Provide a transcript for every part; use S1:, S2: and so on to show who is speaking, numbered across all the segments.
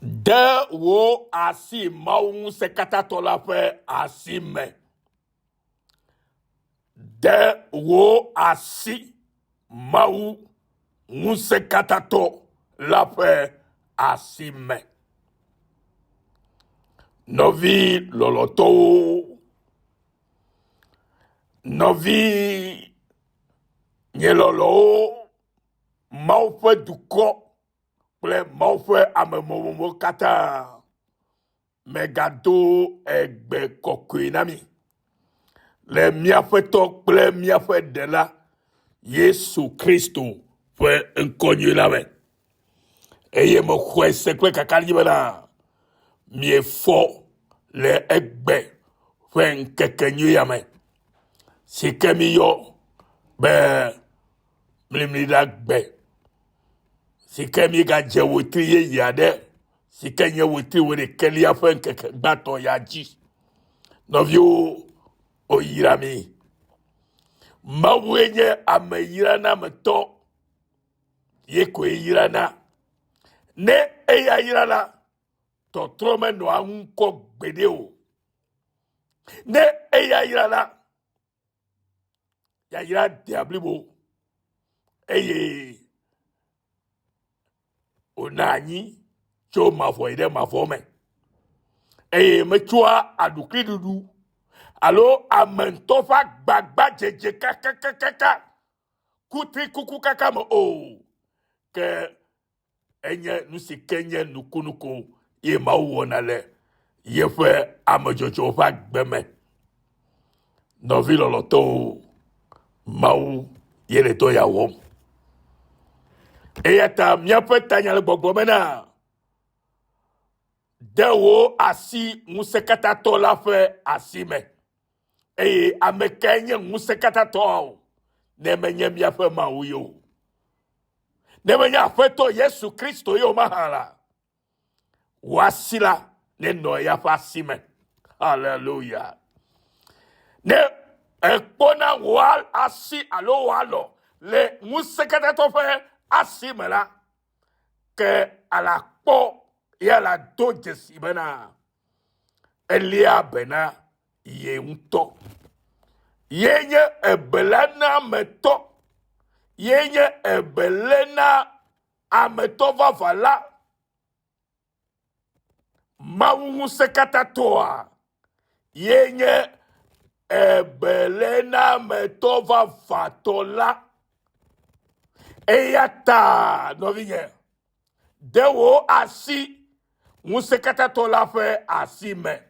S1: De wò asi Mawu Ŋusẽkatãtɔ la ƒe asi me. De wò asi Mawu Ŋusẽkatãtɔ la ƒe asi me. Nɔvi lɔlɔ̃tɔwo, nɔvi nye lɔlɔ̃wo, Mawu ƒe dukɔ kple Mawu ƒe ameƒomewo katã, megado egbe kɔkɔe na mi le mía Aƒetɔ kple míaƒe Ɖela Yesu Kristo ƒe ŋkɔ nyui la me. Eye mexɔe se kple kakaɖedzi bena miefɔ le egbe ƒe ŋkeke nyui ya me si ke miyɔ be mlimliɖagbe si ke míegadze wetri yeye aɖe si ke nye wetri wuiɖekɛlia ƒe ŋkeke gbãtɔ ya dzi. Nɔviwo, woyra mi. Mawue nye ameyranametɔ. Ye koe yrana. Ne eya yra la, tɔtrɔ menɔa ŋkɔ gbeɖe o. Ne eya yra la, yayra dea blibo eye wònaa anyi tso mavɔ yi ɖe mavɔ me eye metsɔa aɖukliɖuɖu alo ame ŋutɔ ƒe agbagbadzedze kakakakaka kutrikuku kaka me o ke Enye nu si ke nye nukunu ko ye Mawu wɔna le yeƒe ame dzɔdzɔewo ƒe agbe me. Nɔvi lɔlɔ̃tɔwo, Mawu ye le dɔ ya wɔm. Eya ta míaƒe tanya le gbɔgblɔ bena, De wò asi ŋusẽkatãtɔ la ƒe asi me. Eye ame kae nye ŋusẽkatãtɔ o, ne menye míaƒe Mawu ye o? Ne menye Aƒetɔ Yesu Kristo ye o mahã la, wò asi la nenɔ eya ƒe asi me. Haleluya. Ne èkpɔna wò asi alo wò alɔ le ŋusẽkatãtɔ ƒe asi me la, ke alakpɔ ya la do dzesi bena elia bena ye ŋutɔ. Ye nye ebelenametɔ. Ye nye ebelenametɔ vavã la. Mawu ŋusẽkatãtɔa ye nye ebelenametɔ vavãtɔ la. Eya ta nɔvinye, de wò asi ŋusẽkatãtɔ la ƒe asi me.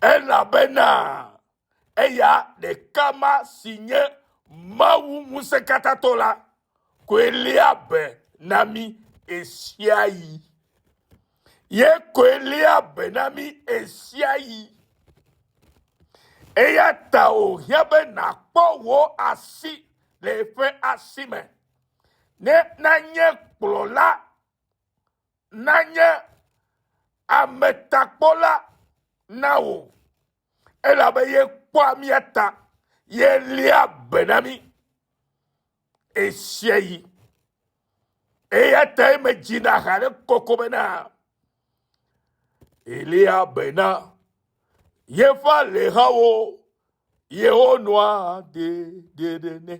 S1: Elabena eya ɖeka ma si nye Mawu ŋusẽkatãtɔ la koe léa be na mí ɣesiaɣi. Ye koe léa be na mí ɣesiaɣi. Eya ta wòhiã be nàkpɔ wò asi le eƒe asi me ne nanye kplɔla nanye ametakpɔla na wò, elabe ye kpɔa mía ta, ye léa be na mí ɣesiaɣi. Eya tae medzina ha ɖe kɔkɔ bena, Eléa be na yeƒe alẽhawo yewo nɔa dedeɖe nɛ.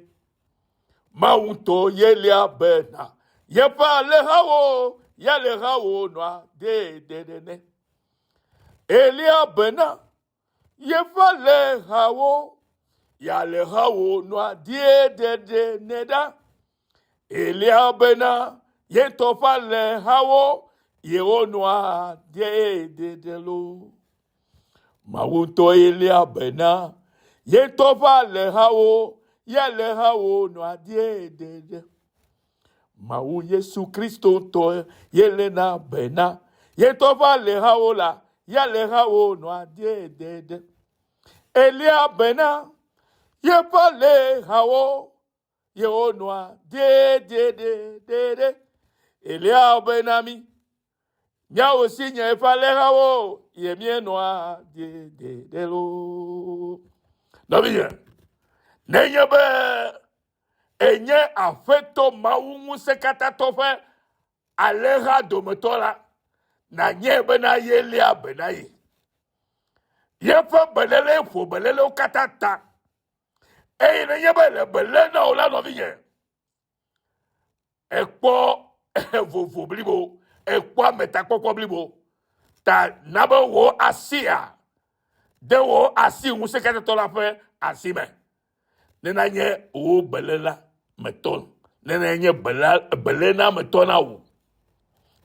S1: Mawu ŋutɔ ye lia bena yeƒe alẽhawo ye alẽhawo nɔa dedeɖe nɛ. Elia bena yeƒe alẽhawo ye alẽhawo nɔa dedeɖe nɛ ɖa. Elia bena ye ŋutɔ ƒe alẽhawo yewo nɔa dedeɖe loo. Mawu ŋutɔ ye léa be na ye ŋutɔ ƒe alẽhawo, ye alẽhawo nɔa dedeɖe. Mawu Yesu Kristo ŋutɔ ye léna be na ye ŋutɔ ƒe alẽhawo la, ye alẽhawo nɔa dedeɖe. Eléa be na yeƒe alẽhawo, yewo nɔa dedeɖeɖeɖe. Eléa be na mí. Míawo si nye eƒe alẽhawo, ye míenɔa dedeɖe loo. Nɔvinye, nenye be ènye Aƒetɔ Mawu Ŋusẽkatãtɔ ƒe alẽha dometɔ la, Nànyae bena yeléa be na ye. Yeƒe beléle ƒo belélewo katã ta. Eye nenye be le be lém na wò la, nɔvinye, ekpɔ vovo blibo, ekpɔ ametakpɔkpɔ blibo. Ta na be wò asia de wò asi ŋusẽkatãtɔ la ƒe asi me. Ne nanye wò beléla me tɔ, ne nanye bela belénametɔ na wò,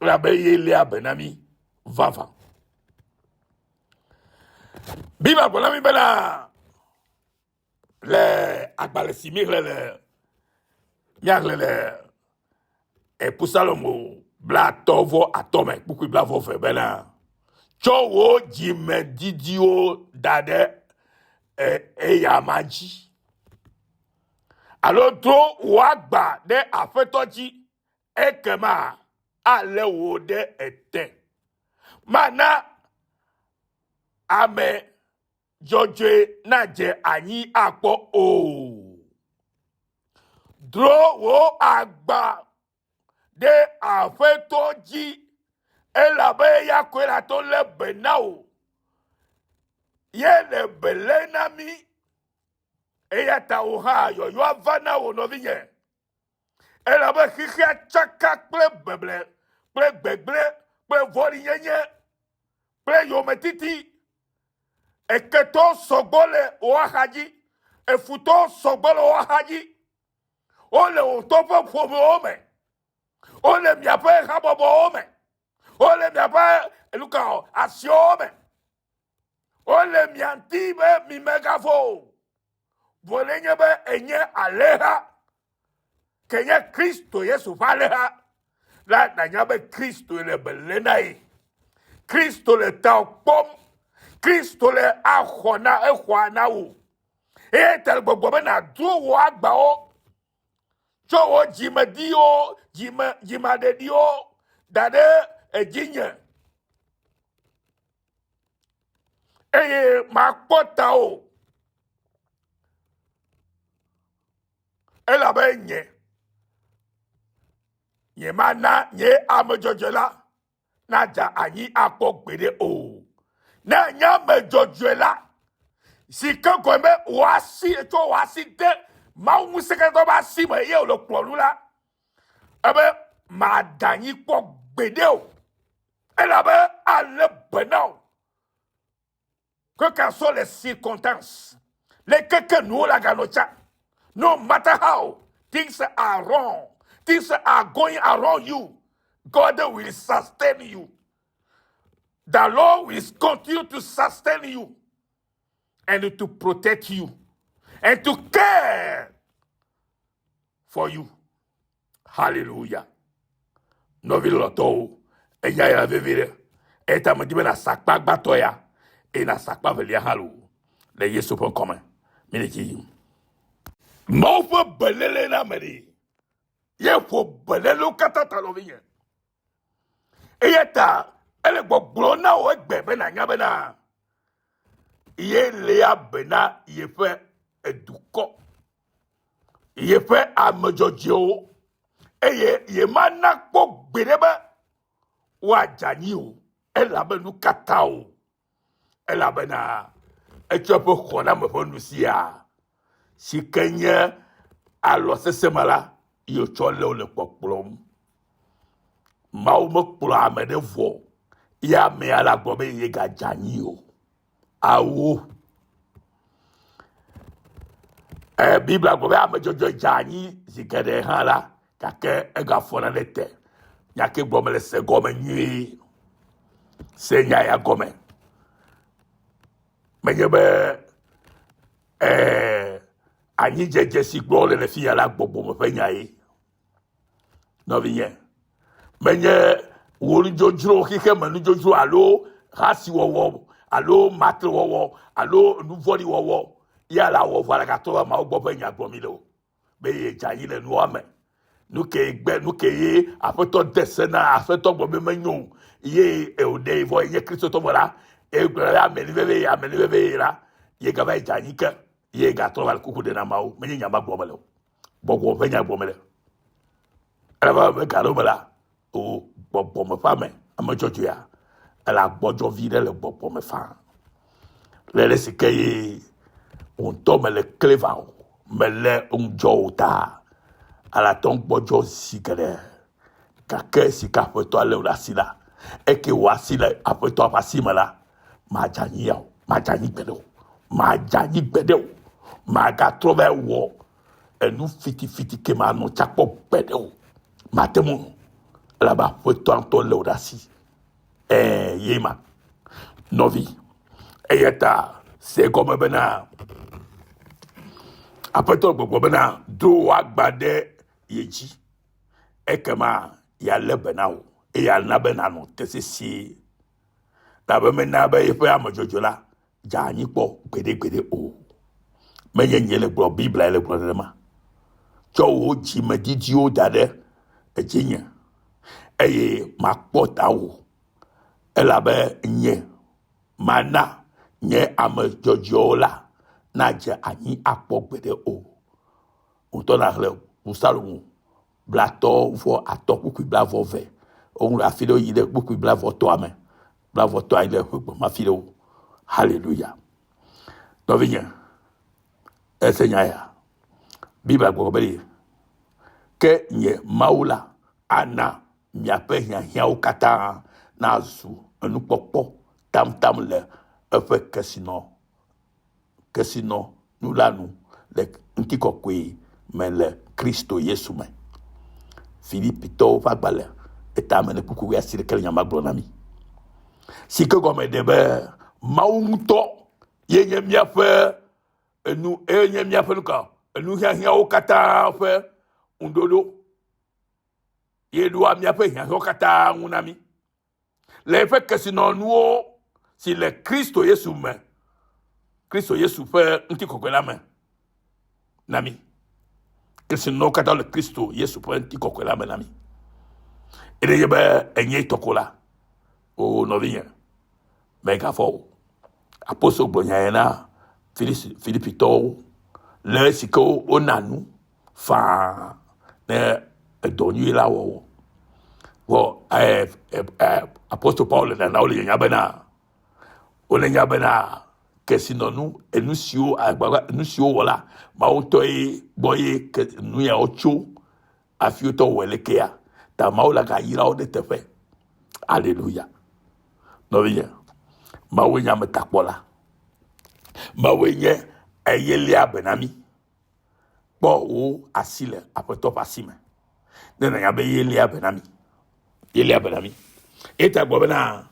S1: elabe ye léa be na mí vavã. Biblia gblɔ na mí bena le agbalẽ si míexlẽ le míaxlẽ le Ekusalomo 35 me kpukpui 20 bena tsɔ wò dzimedidiwo da ɖe eyama dzi alo dro wò agba ɖe Aƒetɔ dzi ekema alé wò ɖe ete. Mana ame dzɔdzɔe nadze anyi akpɔ o. Dro wò agba ɖe Aƒetɔ dzi, elabe eya koe la to lé be na wò. Ye le be lé na mí. Eya ta wò hã yɔyɔa va na wò nɔvinye. Elabe xexea tsaka kple beble kple gbegblẽ kple vɔ̃ɖinyenye kple yometiti. Eketɔwo sɔgbɔ le wò axadzi, efutɔwo sɔgbɔ le wò axadzi. Wole wò ŋutɔ ƒe ƒomewo me, wole miaƒe habɔbɔwo me, wole miaƒe nuka asiwo me. Wole mia ŋuti be mi megavo o. Vɔ nenye be enye alẽha, ke nye Kristo Yesu ƒe alẽha la, nànya be Kristo le be lé na ye. Kristo le tawò kpɔm. Kristo le axɔ na exɔa na wò. Eye ta le gbɔgbɔ be nàdro wò agbawo tsɔ wò dzimediwo, dzime dzimaɖeɖiwo da ɖe edzinye. Eye makpɔ tawò. Elabe nye, nyemana nye ame dzɔdzɔe la nadze anyi akpɔ gbeɖe o. Ne nye ame dzɔdzɔe la, si ke gɔme be wò asi tsɔ wò asi de Mawu ŋusẽkatãtɔ ƒe asi me eye wòle kplɔ nu la, ebe mada anyi kpɔ gbeɖe o. Elabe alé be na wò. Que qu'en soient les circonstances, les quelques nous la ganocha, no matter how things are wrong, things are going around you, God will sustain you. The Lord will continue to sustain you and to protect you and to care for you. Hallelujah. Nɔvi lɔlɔtɔwo, enya ya vevi ɖe. Eya ta medi be nàsa akpa gbãtɔ ya eye nàsa akpa velia hã loo le Yesu ƒe ŋkɔ me. Míle dzi yim. Mawu ƒe beléle na ame ɖe ye ƒo belélewo katã ta nɔvinye. Eya ta ele gbɔgblɔ na wò egbe be nànya bena ye léa be na yeƒe edukɔ, yeƒe ame dzɔdzɔewo eye yemana kpɔ gbeɖe be woadze anyi o. Elabe nu katã o. Elabena etsɔ eƒe xɔname ƒe nu sia si ke nye alɔ sesẽ me la ye wòtsɔ lé wo le kpɔkplɔm. Mawu mekplɔ ame ɖe vɔ ye amea la gblɔ be yegadze anyi o. Awo. E, Biblia gblɔ be ame dzɔdzɔe dze anyi zi geɖe hã la, gake egafɔna ɖe te. Nya ke gblɔm mele se gɔme nyuie. Se nya ya gɔme. Menye be eh, anyidzedze si gblɔm wole le fiya la gbɔgbɔme ƒe nya ye. Nɔvinye, menye wò nudzodzro, xexeme nudzodzro alo hasiwɔwɔ alo matrewɔwɔ alo nuvɔ̃ɖiwɔwɔ ya la wɔ vɔ alakatɔ va Mawu gbɔ ƒe nya gblɔm mi le o. Be ye dze anyi le nua me. Nu ke gbe, nu ke ye Aƒetɔ de se na Aƒetɔ gblɔ be menyo o ye wòɖe vɔ yenye Kristotɔ vɔ la, egblɔ be ameni veve ye, ameni veve ye la, ye gava yi dze anyi ke ye gatrɔ va le kuku ɖe na Mawu. Menye nya ma gblɔm mele o. Gbɔgbɔ ƒe nya gblɔm mele. Elabena be ga ɖewo me la, o gbɔgbɔme ƒe ame, ame dzɔdzɔea. Ele agbɔdzɔ vi ɖe le gbɔgbɔ me faa. Le le si ke ye wò ŋutɔ mele clever o, mele ŋudzɔ o ta, ale ate ŋu gbɔdzɔ zi geɖe. Gake si ke Aƒetɔa lé wò ɖe asi la, eke wò asi le Aƒetɔa ƒe asi me la, madze anyi ya o, madze anyi gbeɖe o, madze anyi gbeɖe o, magatrɔ va wɔ enu fitifiti ke manɔ tsa kpɔ gbeɖe o. Mate ŋu o, elabe Aƒetɔa ŋutɔ lé wò ɖe asi. Ɛɛ, ye ma. Nɔvi, eya ta se egɔme bena Aƒetɔ gbɔgblɔ bena do wò agba ɖe ye dzi. Ekema yealé be na wò eye ana be nànɔ te sesĩe. Elabe mena be yeƒe ame dzɔdzɔe la dze anyi kpɔ gbeɖegbeɖe o. Menye nyee le gblɔ Biblia le gblɔ nenema. Tsɔ wò dzimedidiwo da ɖe edzinye eye makpɔ tawò elabe nye mana nye ame dzɔdzɔewo la nadze anyi akpɔ gbeɖe o. Ŋutɔ nàxlẽ Psalmo blatɔ vɔ atɔ kpukpui blavɔ ve. Woŋlɔ afi ɖewo yi ɖe kpukpui blavɔ tɔa me. Blavɔ tɔa yi ɖe ƒe gbe ma fi ɖewo. Haleluya. Nɔvinye, ese nya ya. Biblia gblɔ be ɖe, ke nye Mawu la ana miaƒe hiahiãwo katã nazu enukpɔkpɔ tamtam le eƒe kesinɔ kesinɔnu la nu le ŋutikɔkɔe me le Kristo Yesu me. Filipitɔwo ƒe agbalẽ etame ne kpukpui wuiasiɖeke le nya ma gblɔ na mí. Si ke gɔme ɖe be Mawu ŋutɔ ye nye míaƒe enu eye nye míaƒe nuka enuhiahiãwo katã ƒe ŋuɖoɖo ye ɖoa míaƒe hiahiãwo katã ŋu na mí. le eƒe kesinɔnuwo si le Kristo Yesu me, Kristo Yesu ƒe ŋutikɔkɔe la me na mí. Kesinɔnuwo katã le Kristo Yesu ƒe ŋutikɔkɔe la me na mí. Eɖe nye be enye tɔko la, o nɔvinye, mègavɔ̃ o. Apostol gblɔ nya ya na Filipitɔwo le esi ke wona nu faa ne edɔ nyui la wɔwɔ. Vɔ eh, eh, eh, apostol Paul nana wole nyanya bena wole nya bena kesinɔnu enu siwo agbagba enu siwo wɔ la Mawu ŋutɔ ye gbɔ ye ke nu yawo tso hafi wotɔ wɔe lekea ta Mawu la gayra wo ɖe teƒe. Aleluya. Nɔvinye, Mawue nye ametakpɔla. Mawue nye eyelia be na mí. Kpɔ wò asi le Aƒetɔ ƒe asi me, ne nànya be yeléa be na mí. Yeléa be na mí. Eya ta gblɔ bena,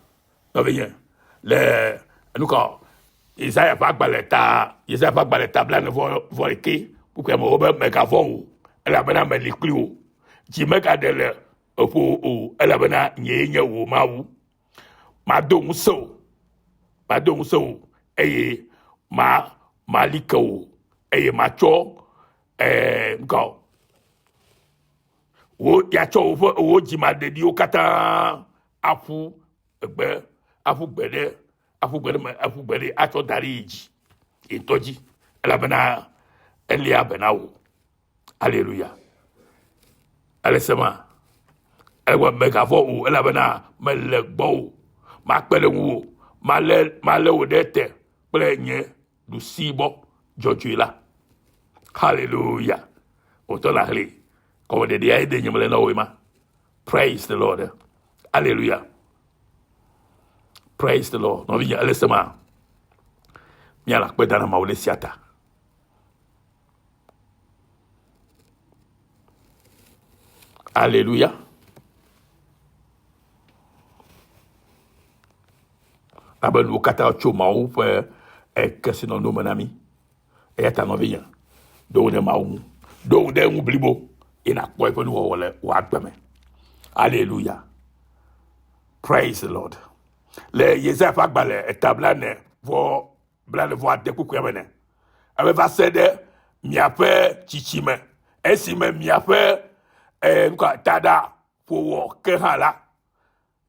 S1: nɔvinye, le nuka Yesaya ƒe agbalẽ ta, Yesaya ƒe agbalẽ ta blaene vɔ vɔ ɖekɛ kpukpuia me wobe mègavɔ̃ o, elabena meli kpli wò. Dzi megaɖe le eƒo o, elabena nyee nye wò Mawu. Mado ŋusẽ wò, mado ŋusẽ wò eye ma mali ke wò eye matsɔ ɛɛ ŋkɔ wò yatsɔ woƒe wò dzimaɖeɖiwo katã aƒu egbe aƒu gbe ɖe aƒu gbe ɖe me aƒu gbe ɖe atsɔ da ɖe yi dzi yi ŋutɔ dzi elabena elia be na wò. Aleluya. Ele sema. Ewɔ mègavɔ̃ o elabena mele gbɔwò. Makpe ɖe ŋuwò. Malé malé wò ɖe te kple nye ɖusibɔ dzɔdzɔe la. Hallelujah. Wòtɔ na xlẽ. Gɔmeɖeɖea ye de nye mele na wò ma. Praise the Lord. Hallelujah. Praise the Lord. Nɔvinye, ele sema. Míale akpe da na Mawu ɖe sia ta. Alléluia. Abe nuwo katã tso Mawu ƒe kesinɔnu me na mí. Eya ta nɔvinye, ɖo ŋu ɖe Mawu ŋu. Ɖo ŋu ɖe eŋu blibo eye nàkpɔ eƒe nuwɔwɔ le wò agbe me. Alléluia. Praise the Lord. Le Yesaya ƒe agbalẽ eta blaene vɔ blaene vɔ ade kpukpuia me ne. Ebe va se ɖe miaƒe tsitsime, esime miaƒe eh, nuka taɖa ƒo wɔ ke hã la,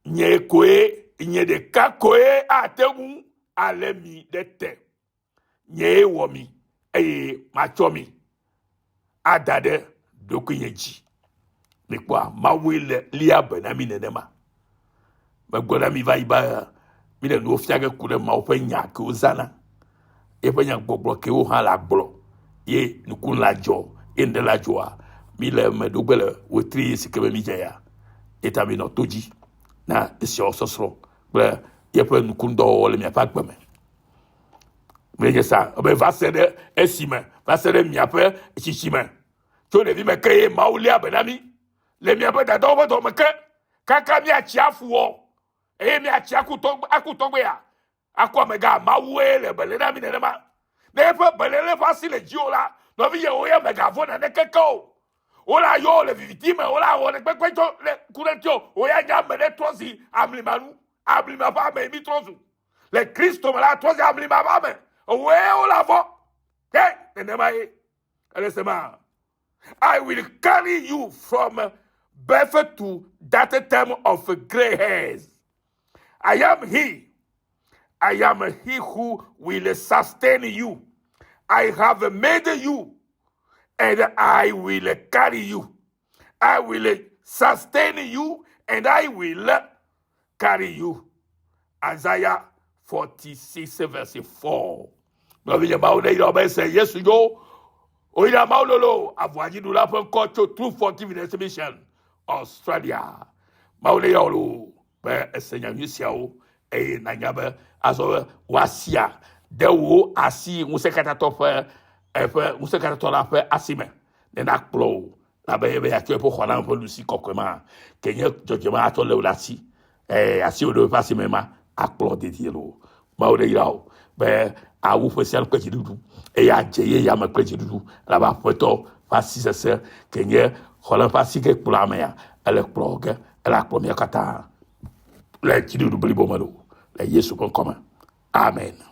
S1: nye koe, nye ɖeka koe ate ŋu alé mi ɖe te. Nyee wɔ mi eye matsɔ mi ada ɖe ɖokuinye dzi. Mikpɔa, Mawue le lia be na mi nenema. Megblɔ na mi va yi be mi le nuwo fia ge ku ɖe Mawu ƒe nya ke wozãna, eƒe nyagbɔgblɔ ke wo hã la gblɔ ye nuku la dzɔ ye ŋɖe la dzɔa. Mi le eme ɖogbe le wetri si ke be mi dze ya. Ye ta mi nɔ to dzi na esiawo sɔsrɔ̃ kple yeƒe nukundɔwɔwɔ le miaƒe agbe me. Menye sa be va se ɖe esime, va se ɖe miaƒe tsitsime. Tso ɖevime ke ye Mawu léa be na mí le miaƒe dadawo ƒe dɔme ke, kaka míatsi afu wɔ eye míatsi aku tɔgbe, aku tɔgbea, aku amegã. Mawue le be lé na mí nenema. Ne eƒe beléle ƒe asi le dziwò la, nɔvinyewo ya mègavɔ̃ naneke ke o. Wola yɔ wò le viviti me, wola wɔ ɖe kpekpe tso le ku ɖe ŋutiwò. Wò ya nye ame ɖe trɔ zi amlima nu. Amlima ƒe ame mi trɔ zu. Le Kristo me la, trɔ zi amlima ƒe ame. Ewòe wola vɔ̃. Ke nenema ye. Ele se ma. I will carry you from birth to that time of gray hairs. I am he. I am he who will sustain you. I have made you, and I will carry you. I will sustain you, and I will carry you. Isaiah 46 verse 4. Nɔvinye Mawu ne yra be se Yesu yo. Oyira Mawu lolo avɔ anyiɖula ƒe ŋkɔ tso True Forgiveness Mission Australia. Mawu ne yra wò be ese nya nyui siawo eye nanya be azɔ be woasia de wò asi ŋusẽkatãtɔ ƒe eƒe ŋusẽkatãtɔ la ƒe asi me ne nakplɔ wò labe ebe yeatsɔ eƒe xɔname ƒe nusi kɔkɔe ma ke nye dzɔdzɔme atsɔ lé wò ɖe asi ee asi wò ɖe eƒe asi me ma akplɔ dedie loo Mawu ɖe yra wò be awu ƒe sia kple dziɖuɖu eye adze ye ya me kple dziɖuɖu elabe aƒetɔ ƒe asi sese ke nye xɔlem ƒe asi ke kplɔ amea ele kplɔ ge ele akplɔ mía katã le dziɖuɖu blibo me loo le Yesu ƒe ŋkɔ me amen.